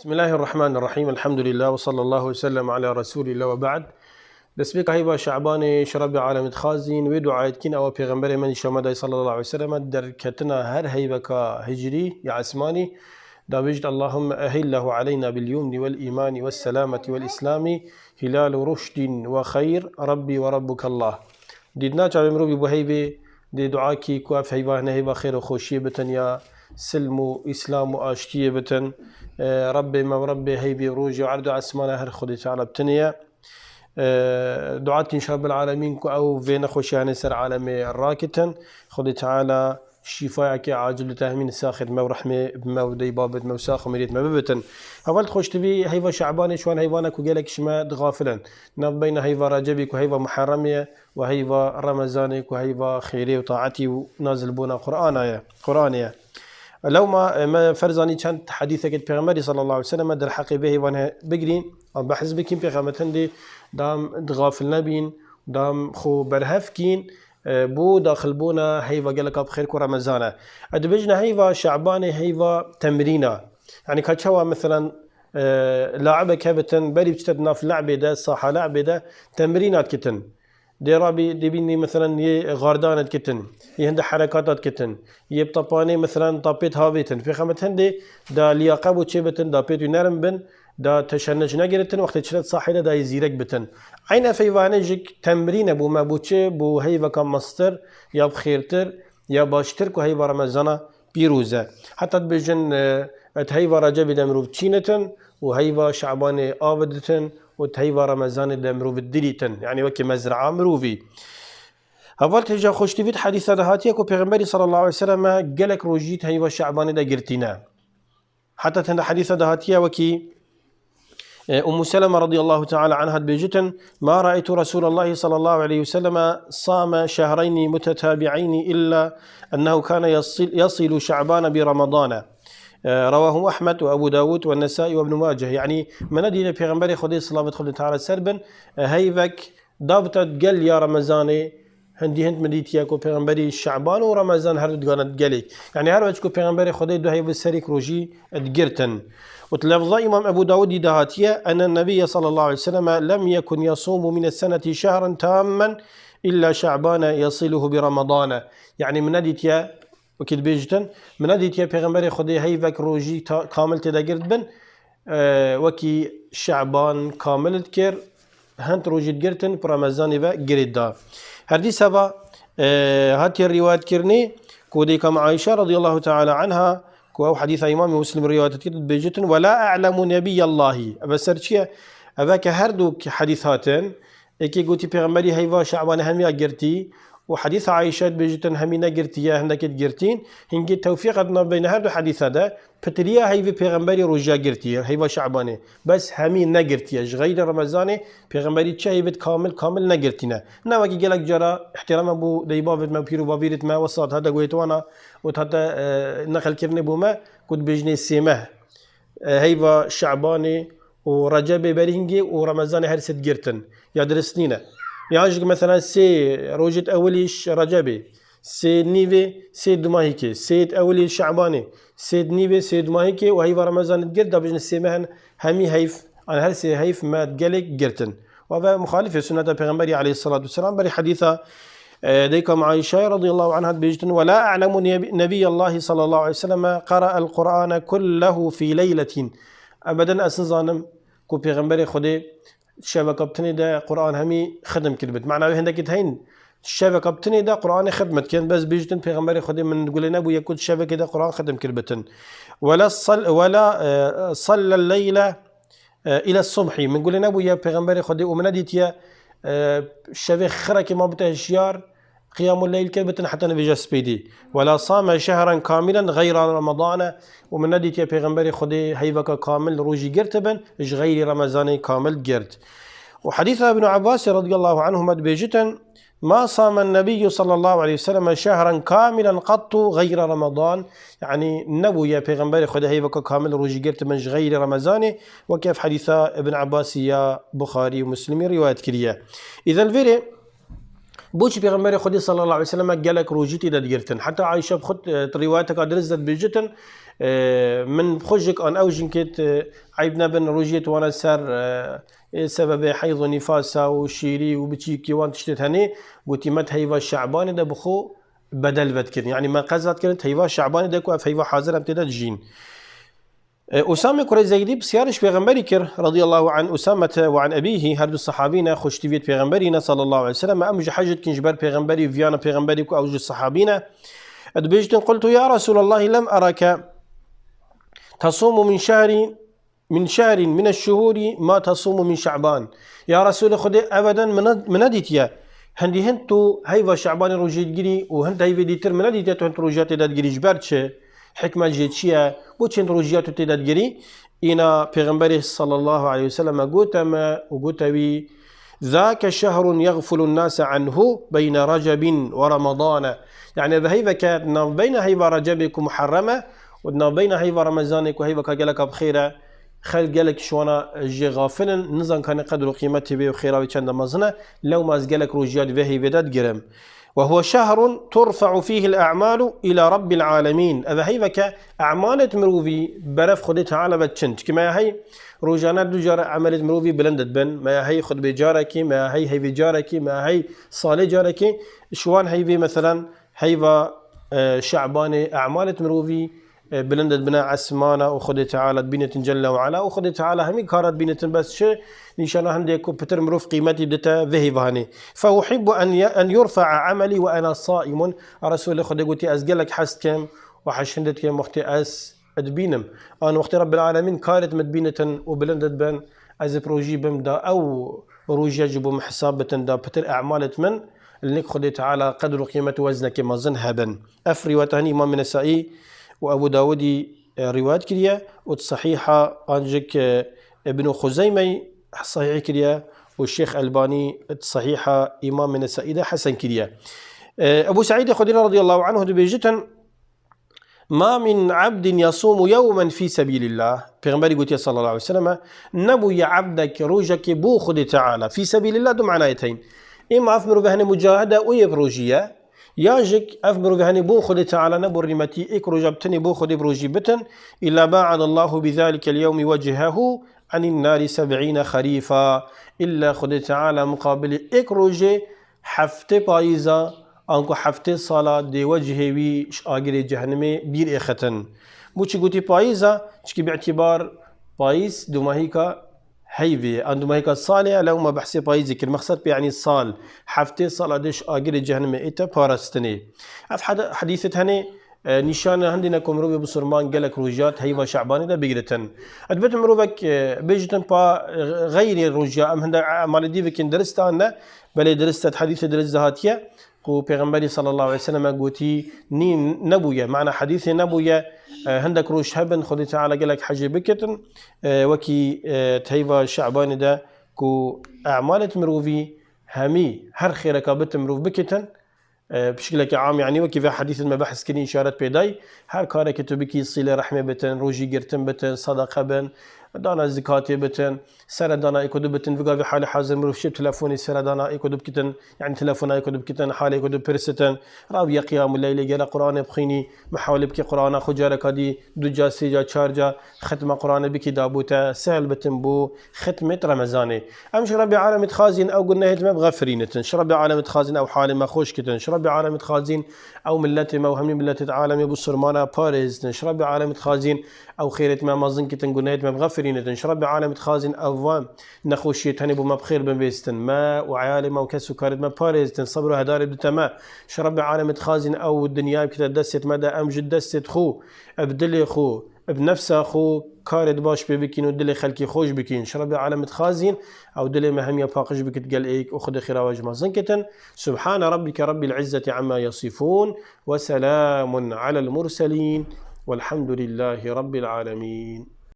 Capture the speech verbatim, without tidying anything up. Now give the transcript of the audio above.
بسم الله الرحمن الرحيم. الحمد لله وصلى الله وسلم على رسول الله وبعد. Destpêka heyva Şabanê ji Rebbê Alemê dixwazîn, wê duayê dikîn, ewa Pêxemberê me nîşan me dayê sallallahu aleyhi ve sellem, derketina her heyveka hicrî ya esmanî, da bêjit: "Allahümme ehillehu aleyna bil yumni vel imani ves selameti vel islami hilalu ruşdin ve xeyr, Rabbi ve Rabbukallah." Dîtina çavê mirovî bo heyvê dê dua kî ku ev heyva hine heyva xêr û xweşiyê bitin ya silm û îslam û aştiyê bitin. E, Rebbê me û Rebbê heyvê rojê û erd û esmana her Xwedê Teala bitinê ye. E, dua dikîn ji Rebbil Alemîn ku ew vê nexweşiyanê ser alemê rakitin. Xwedê Teala şîfayekê acil û tehmîn saxêt me û rehmê bi me û dey babêt me û sax û mêrêt me bibitin. Heval xweştivî heyva Şabanê ji wan heyvana ku gelek ji me dixafilin. Nav beyna heyva Recebî ku heyva Muharremê ye, û heyva Remezanê ku heyva xêrê û taetî û nazilbûna Qur'ana ye, Qur'anê ye. Lewma, e, me ferzanî çend hedîsekê Pêxemberî sallallahu aleyhi ve sellem derheqê vê heyvan he bigirîn, em behs bikîn, pêxemet hindê dam dixafil nebîn, dam xwe berhev kîn, e, bo daxilbûna heyva geleka bi xêr ku Remezan e. E, dibêjine heyva Şabanê heyva temrîna. Yani ka çawa, meselen, e, laibek hebitin, berî biçite di nav lebê de, saha lebê de temrîna dikitin. Dê rabî dibînî, meselen, yê xardan dikitin, yê hinde herekata dikitin, yê bi tapanê, meselen, tapêt havêtin. Pêxemet hindê da liyaqe bo çê bitin, da pêt wî nerm bin, da teşennic negiritin, wextê çilet sahê de da yê zîrek bitin. Eyn ev heyvanê jik temrîne bo me, bo çi? Bo heyveka mestir, ya bi xêrtir, ya baştir ku heyva Remezana pîroz e. Heta dibêjin, e, et heyva Recebê de mirov çînitin û heyva Şabanê av ditin û et heyva Remezanê de mirov dirîtin. Yani wekî mezraa mirovî. Heval hêja xweştivî di hedîsa de hatiye ku Pêxemberî sallallahu aleyhi ve sellem gelek rojî di heyva Şabanê de girtîne. Heta tende hedîsa de hatiye wekî, e, Ummu Seleme radıyallahu teala anha dibêjitin: "Ma ra'aytu Resulallahi sallallahu aleyhi ve selleme same şehreyni mutetabi'eyni illa ennehu kane yasil-, yasilu Şa'bane bi Ramadane." E, Rewahu Ahmed ve Ebu Davud ve Nesai ve Ibn Maceh. Yani, me nedîne Pêxemberê Xwedê, selavet Xwedê Teala ser bin, e, heyvek dabite gel ya Remezanê, hindî hind min dîtiye ku Pêxemberî Şaban û Remezan her du digane gelek. Yani her weç ku Pêxemberê Xwedê du heyvê serîk rojî digirtin. Û di lefza Îmam Ebu Dawudî de hatiye: "Enne Nebiyye sallallahu aleyhi ve selleme lem yekun yasumu mine seneti şehran tammen illa Şa'bane yasiluhu bi Ramadane." Yani min nedîtiye, wekî dibêjitin, min nedîtiye Pêxemberê Xwedê heyvek rojî ta-, kamil tê de girt bin, e, wekî Şaban kamil dikir, hend rojî digirtin, bi Remezanê ve girêt da. Her dîsa va, e, hatiye rîwayetkirinê ku dêka me Ayşe radıyallahu teala anha, ku ew hedîsa Îmamê Muslim rîwayet dikir, dibêjitin: "Ve la a'lemu nebiyyallahi." Eve ser çi ye? Eve ke her du hedîs hatin, êkê gotî Pêxemberî heyva Şabanê hemiya girtî û hedîsa Ayşe dibêjitin hemî negirtiye, hindekê digirtîn. Hingê tewfîqet navbeyne her du hedîsa de, pitiriya heyvê Pêxemberî rojiya girtiye, heyva Şabanê. Bes hemî negirtiye. Ji xeyrê Remezanê Pêxemberî çi heyvêt kamil, kamil negirtîne. Ne wekî gelek cara, îhtîrama bo deybavêt me, pîr û bavîrêt me, wesat hate guhêt wana û hate, e, neqilkirinê bo me, ku dibêjinê sê meh, e, heyva Şabanê û Recebê berî hingê û Remezanê her sê digirtin. Ya dirist nîne. Ya jî mesela sê rojêt ewilî ji Recebê, sê nîvê, sê dumahîkê, sê ewilî Şabanê, sê nîvê, sê dumahîkê û heyva Remezanê digirt, da bijin sê meh in hemî heyf, an her sê heyf me gelek girtin. Û ve muxalifê sunneta Pêxemberî aleyhissalatu vesselam, berî hedîsa, e, dêka me Ayşe radıyallahu anha dibêjitin: "Ve la a'lemu nebi-, nebiyyallahi sallallahu aleyhi ve selleme qara'el Qur'ane kullehu fi leyletin." Ebeden ez nizanim ku Pêxemberê Xwedê şeveka bi tinê de Qur'an hemî xidm kiribit. Mana wê hindekî heyn şeveka bi tinê de Qur'anê xidmet kirin. Bes bêjtin Pêxemberê Xwedê min gulê nebûye ku şevekê de Qur'an xidm kiribitin. Wela sal-, wela, e, sallel leyle, e, ile subhî. Min gulê nebûye Pêxemberê Xwedê û min nedîtiye, e, şevê xirekê ma bite hişyar, qiyamul leyl kir bitin heta nivêja spêdî. Wela same şehran kamilen geyra Ramadane, û min nedîtiye Pêxemberê Xwedê heyveka kamil rojî girtibin, ji xeyrî Remezanê kamil girt. Û hedîsa Ibn Abbasê radıyallahu anhuma dibêjitin: "Ma samen nebiyyü sallallahu aleyhi ve selleme şehran kamilen qattu geyra Ramadan." Yani nebûye Pêxemberê Xwedê heyveka kamil rojî girtibin ji xeyrî Remezanê, wekî ev hedîsa Ibn Abbasî ya Buxarî û Muslimî rîwayet kiriye. Îden vêrê Boçî Pêxemberê Xwedê sallallahu aleyhi ve sellem gelek rojî tê de digirtin. Heta Ayşe bi xwe, e, di rîwayeteka dirist de dibêjitin, e, min bi xwe jik an ew jinkê, e, eyb nebin rojiyê wana ser, e, ê sebebê heyz û nîfasa û şîrî û biçîkî wan tiştê tenê, gotî me di heyva Şe'banê de bi xwe bedel vedkirin. Yanî me qez vedkirin di heyva Şe'banê de ku ev heyva hazir em tê de dijîn. E, Usame kurê Zeydî pisyarî ji Pêxemberî kir, radiyallahu anh, Usamete ve an ebîhî, her du sehabî ne, xweştîviyê Pêxemberî ne, sallallahu aleyhi ve sellem, em ji hez dikin ji ber Pêxemberî û viyana Pêxemberî ku ew ji sehabî ne. Dibêjtin, "Qultu ya Resulallah, lem erake tasumu min şehri, min şehrin min eşşuhuri ma tasumu min Şe'ban." Ya Resulê Xwedê, ebeden min ne, min nedîtiye. Hindî hin tu heyva Şe'banê rojê digirî û hin heyvê dîtir min nedîtiye tu hin rojê tê de digirî. Ji ber çi? Hikmet jê çi ye? Bo çend rojiya tu tê de digirî? Îna Pêxemberê sallallahu aleyhi ve sellem gote me û gote wî, "Zâke şehrun yeğfulun nase anhu beyne Recebin ve Ramadane." Yani ev heyveke di navbeyna heyva Recebê ku muherrem e û di navbeyna heyva Remezanê ku heyveka geleka bi xêr e, xelk gelek ji wana jê xafil in, nizan kanê qedr û qîmetê wê û xêra wê çende mezin e, lewma ez gelek rojiya di vê heyvê de digirim. "Ve huve şehrun turfe'u fîhil a'malu ila Rabbil alemin." Ev heyveke e'malêt mirovî beref Xwedê Teala ve çin. Çikî me ya hey rojane du car emelêt mirovî bilind dibin. Me ya hey xutbê carekî, me ya hey heyvê carekî, me ya hey salê carekî. Ji wan heyvê, meselen, heyva, e, Şe'banê e'malêt mirovî e, bilind dibine esmana û Xwedê Teala dibînetin Celle ve Ala û Xwedê Teala hemî kara dibînetin, bes çi nîşana hindê ku pitir mirov qîmetî dite vê heyvanê. "Fe uhibbu en ye-, en yurfa'a ameli ve ena saimun." A Resulê Xwedê gotî, "Ez gelek hez dikim û heşhind dikim wextê ez dibînim." An wextê Rabbil Alemîn karêt min dibînitin û bilind dibin, ez ê bi rojî bim da ew rojiya ji bo min hesab bitin da pitir e'malêt min li nik Xwedê Teala qedr û qîmet û weznekê mezin hebin. Ev rîwayeta hin Îmam Nesaî û Ebû Dawudî, e, rîwayet kiriye û di Sehîha ancik, e, Ibn Xuzeymey sehîh kiriye û Şêx Elbanî di Sehîha Îmam Nesaî de hesen kiriye. E, Ebû Seîdê Xudrî radiyallahu anhu dibêjitin, "Ma min abdin yasumu yewmen fî sebîlillah." Pêxemberî gotiye sallallahu aleyhi ve sellem, "Nebûye ebdek rojekê bo Xwedê Teala." Fî sebîlillah du manayê teyn. Îma ev mirove henê mucahide û yê bi rojî ye, ya jik ev mirove henê bo Xwedê Teala ne bo rîmetî êk roja bi tenê bo Xwedê bi rojî bitin, "Illa ba'adallahu bi zalikel yewmi wecihehu anin nari seb'îne xerîfa." Îlla Xwedê Teala muqabilê êk rojê heftê payîza, anku heftê sala dê wecihê wî ji agirê cehenimê bîr êxitin. Bo çi gotî payîza? Çikî bi îtîbar payîz dumahîka heyvê ye. An dumahîka salê ye, lewma behsê payîzê kir. Mexsed pê, yanî sal. Heftê sala dê ji agirê cehenimê ête parastinê. Ev hede-, hedîsê tenê, e, nîşana hindî ne ku mirovê bisurman gelek rojat heyva Şe'banê de bigiritin. Elbet mirovek, e, bêjitin pa, e, xeyrê roja em hinde emalê dî bikin dirist an ne, belê dirist e, hedîsê dirist de hatiye. Ku Pêxemberî sallallahu aleyhi ve sellem gotî, nî nebûye, mana hedîsê nebûye, e, hindek roj hebin, Xwedê Teala gelek hecê bikitin, e, wekî, e, teyva Şe'banê de ku e'malêt mirovî hemî her xêreka bitin mirov bikitin, e, pişkileke am, yanî wekî vê hedîsê me behs kirin, îşaret pê day, her karekê tu bikî, sîlê rehmê bitin, rojî girtin bitin, sedeqe bin, dana zikatê bitin, seredana êk û du bitin, viga vê halê hazir mirov şê telefonê seredana êk û du bikitin, yanî telefona êk û du bikitin, halê êk û du pirsitin, rawiye qiyamul leylê, gere Qur'anê bixwînî, mihawlê bikî Qur'ana xwe careka dî, du ca, sê ca, çar ca xitma Qur'anê bikî, dabû te sehl bitin bo xitmêt Remezanê. Em ji Rebbê Alemê dixwazîn ew gunehêt me bixefirînitin. Ji Rebbê Alemê dixwazîn ew halê me xweş kitin. Ji Rebbê Alemê dixwazîn ew miletê me û hemî miletêt alemê bisurmana parêzitin. Ji Rebbê Alemê dixwazîn ew xêrêt me mezin kitin, gunehêt me bixefirînitin. Ji Rebbê Alemê dixwazîn ev van nexweşiyê tenê bo me bi xêr bibêstin. Me û eyalê me û kes û karêt me parêzitin. Sebr û hedarê bidite me. Ji Rebbê Alemê dixwazîn ew dinyayê bikite destêt me de, em ji destêt xwe, bi dilê xwe, bi nefsa xwe karêt baş pê bikîn û dilê xelkî xweş bikîn. Ji Rebbê Alemê dixwazîn ew dilê me hemiya paqij bikit gel êk û Xwedê xêra we ji mezin kitin. Subhane Rabbike Rabbil İzzeti amma yasifun ve selamun alel murselin velhamdülillahi Rabbil Alemin.